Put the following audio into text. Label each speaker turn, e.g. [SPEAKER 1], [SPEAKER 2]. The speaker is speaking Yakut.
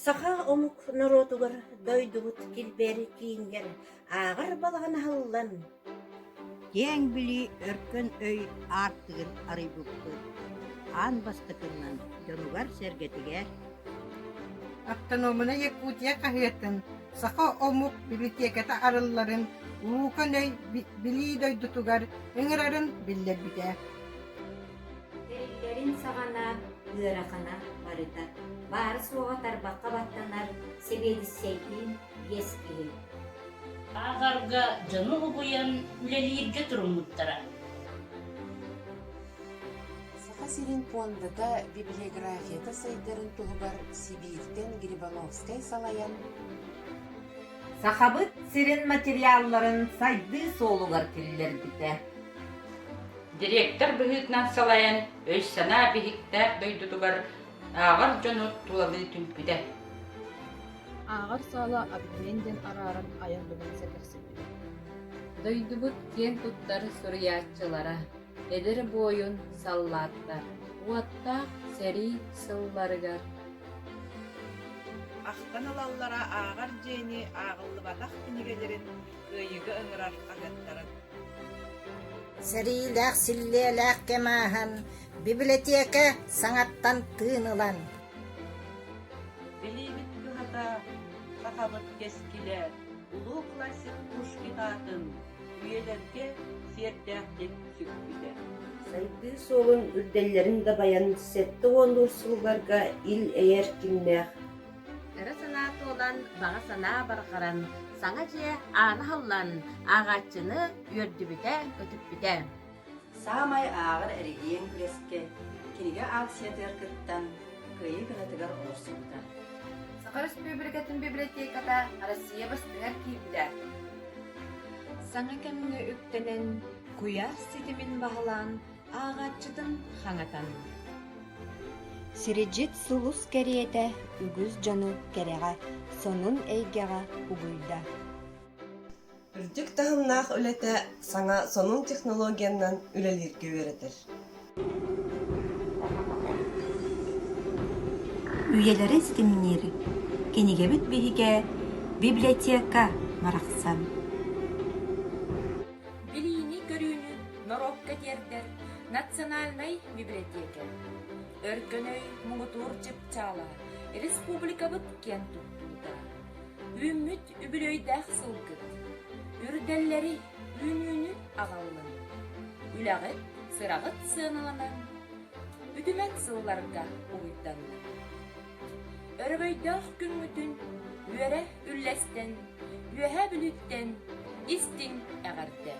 [SPEAKER 1] Саха омук норуотугар дойдубут килбиэр киинигэр ааҕар балаҕан аһыллан,
[SPEAKER 2] Киэҥ билии өркөн өй аартыгын арыйбыппыт аан бастакыннан дьонугар-сэргэтигэр
[SPEAKER 3] Автономная Якутия хаһыатын саха омук бибилэтиэкэтэ арылларын улуукан өй билии дойдутугар ыҥырарын биллэрбитэ.
[SPEAKER 4] Тэриллэрин саҕана ыарахана барыта, баара-суоҕа тарбахха баттанар сэбиэдиссэйдиин биэс киһи.
[SPEAKER 5] Ааҕарга дьону угуйан үлэлииргэ туруммуттара.
[SPEAKER 6] Саха сирин пуондата библиографията сайдарын туһугар Сибииртэн Грибановскай салайан
[SPEAKER 7] Сахабыт сирин материалларын сайдыы суолугар киллэрбитэ.
[SPEAKER 8] Директор быһыытынан салайан өй-санаа биһиктээх дойдутугар ааҕар дьону тулалыы түмпүтэ.
[SPEAKER 9] Ааҕар саала абитуриент диэн арааран айан булан сэргэхсийбитэ. Дойдубут киэн туттар суруйааччылара, эдэр буойун саллааттар, уоттаах сэрии сылларыгар
[SPEAKER 10] Ахтан ылаллара ааҕар дьиэни ааҕыллыбатах кинигэлэрин кыайыыга ыҥырар хаһыаттарын.
[SPEAKER 11] Сэриилээх силлиэлээх кэм ааһан, бибилэтиэкэ саҥаттан тыын ылан.
[SPEAKER 12] Билиибит кыһата, сахабыт кэскилэ, улуу классик Пушкин аатын үйэлэргэ сиэрдээхтик сүкпүтэ.
[SPEAKER 1] Сайдыы суолун үрдэллэрин дабайан 70 сылларга ил-эйэ эркиннээх
[SPEAKER 7] Ыра санаа туолан, баҕа санаа барҕаран, саҥа дьиэ аана аһыллан, ааҕааччыны үөрдүбүтэ-көтүппүтэ.
[SPEAKER 13] Саамай ааҕар эрэгийиэн күрэскэ кинигэ акциятыгар кыттан, кыайыы кынатыгар олорсубута.
[SPEAKER 14] Саха Өрөспүүбүлүкэтин библиотеката Россия бастыҥар киирбитэ.
[SPEAKER 15] Саҥа кэмҥэ үктэнэн, куйаар ситимин баһылаан, ааҕааччытын хаҥатан.
[SPEAKER 16] Сирдьит сулус кэриэтэ үгүс дьону кэрэҕэ, сонун эйгэҕэ угуйда.
[SPEAKER 17] Үрдүк таһымнаах үлэтэ саҥа сонун технологиянан үлэлииргэ үөрэтэр.
[SPEAKER 16] Үйэлэри ситимниир кинигэбит биһигэ библиотека барахсан.
[SPEAKER 14] Билиини-көрүүнү норуокка тиэрдэр Национальнай библиотека Өркөн өй муҥутуур чыпчаала республикабыт киэн туттуута. Үүммүт үбүлүөйдээх сылгыт, үрдэллэри, үүнүүнү аҕаллын. Үлэҕит, сыраҕыт сыаналанан, үтүмэн сылларга уруйданнын. Өрөгөйдөөх күҥҥүтүн үөрэ үллэстэн, Үөһээ Бүлүүттэн истиҥ эҕэрдэ!